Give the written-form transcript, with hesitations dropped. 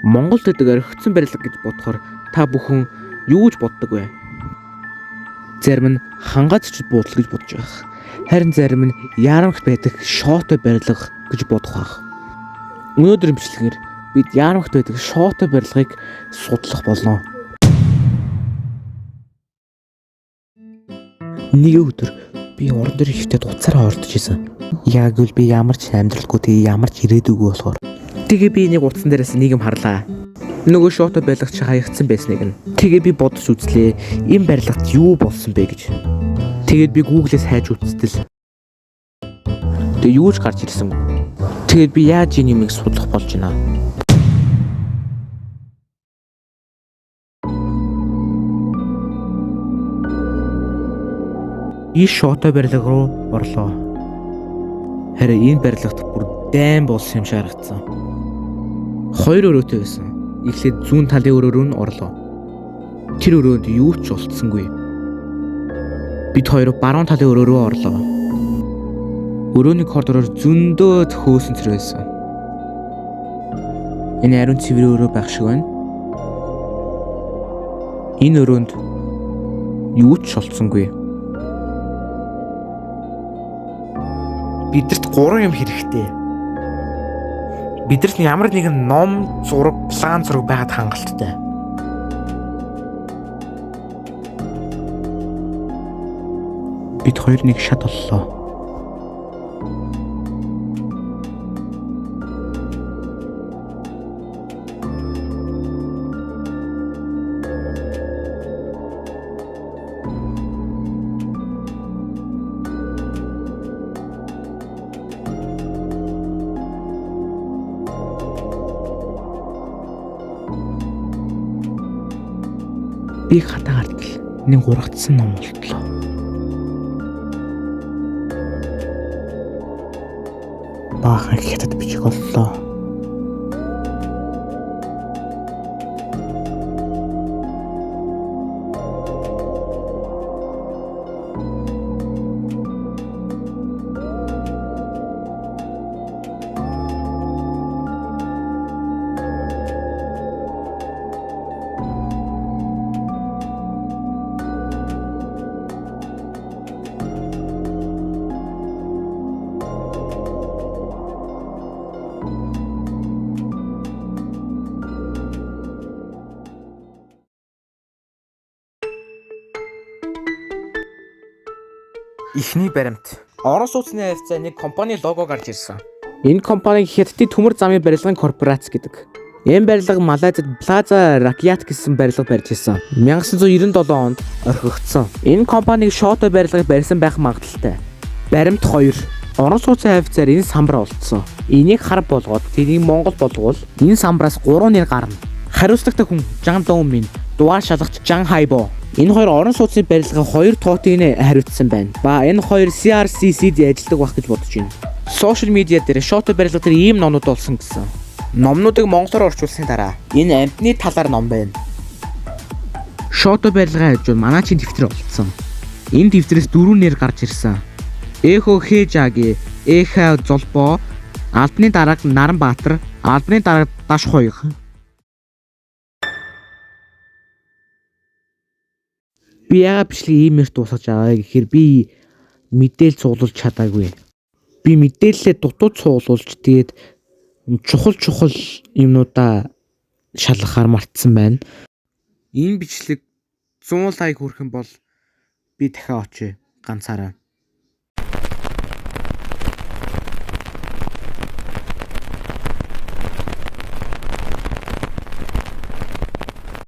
Монголд байдаг орхигдсон барилга гэж бодохоор та бүхэн юу гэж боддог вэ? Зарим нь хангаа зочид буудал гэж бодож байх. Харин зарим нь яармагт байдаг шоотой барилга гэж бодох байх. Өнөөдрийн бичлэгээр бид яармагт байдаг шоотой барилгыг судлах болно. Нэг өдөр би уран дээр ихтэй утсаараа ордож исэн. Яг үл би ямар ч амьдралгүй тэгээ ямар ч ирээдүйгүй болохоор. Тэгээ би нэг утсан дээрээс нэг юм харлаа. Нөгөө шоото барилга чи хаягдсан байсныг нь. Тэгээ би бодож үзлээ. Энэ барилгад юу болсон бэ гэж. Тэгээд би Google-ээс хайж үзтэл. Тэгээ юу ч гарч ирсэнгүй. Тэгээд би яаж энэ юмыг судлах болж байна? Би шоото барилга руу орлоо. Харин энэ барилгад бүр дайн болсон юм шиг харагдсан. Хоёр өрөөтэй байсан. Эхлээд зүүн талын өрөө рүү нь орлоо. Тэр өрөөнд юу ч олдсонгүй. Бид хоёр баруун талын өрөө рүү орлоо. Өрөөний коридороор зөндөө хөөсөн цэр байсан. Энэ ариун цэврийн өрөө байх шиг байна. Энэ өрөөнд юу ч олдсонгүй. Бидэрт гурван юм хэрэгтэй. Бидэрт ямар нэгэн ном, зураг, план зураг байгаад хангалттай. Бид хоёр нэг шат оллоо. Би хатаа гартал нэг ургацсан ном олтлоо. Баахан хятад бичиг оллоо. Эхний баримт. Орон сууцны харьцаа нэг компани лого гарч ирсэн. Энэ компаниг Хятадын төмөр замын барилгын корпорац гэдэг. Энэ барилга Малайзад Plaza Rakyat гэсэн барилга барьж ирсэн. 1997 онд орхигдсон. Энэ компаниг Шото барилгыг барьсан байх магадлалтай. Баримт 2. Орон сууцны хавьцаар энэ самбар олдсон. Энийг хар болгоод тэрийг Монгол болгоул энэ самбараас 3 нэр гарна. Хариуцлагатай хүн Жан Доумин, дугаар шалгагч Жан Хайбо. Энэ хоёр орон сууцны барилгын хоёр тоотыг хариуцсан байна. Ба энэ хоёр CRCC-д ажилладаг байх гэж бодож байна. Сошиал медиа дээр шото барилга дээр ийм номнууд олсон гэсэн. Номнуудыг монголоор орчуулсны дараа энэ амьтны талаар ном байна. Шото барилгын хажууд манайчийн дэвтэр олдсон. Энэ дэвтрээс дөрвөн нэр гарч ирсэн. Эхо Хэжаги, Эхэ Золбоо, албаны дарга Наранбаатар, албаны дарга Даш Хуйг. Би яагаад бичлэг иймээр дуусгаж байгаа гэхээр би мэдээлэл цуглуулж чадаагүй. Би мэдээлэлээ дутуу цуглуулж тэгээд чухал юмнуудаа шалгахаар мартсан байна. Энэ бичлэг 100 лайк хүрэх юм бол би дахиад очие ганцаараа.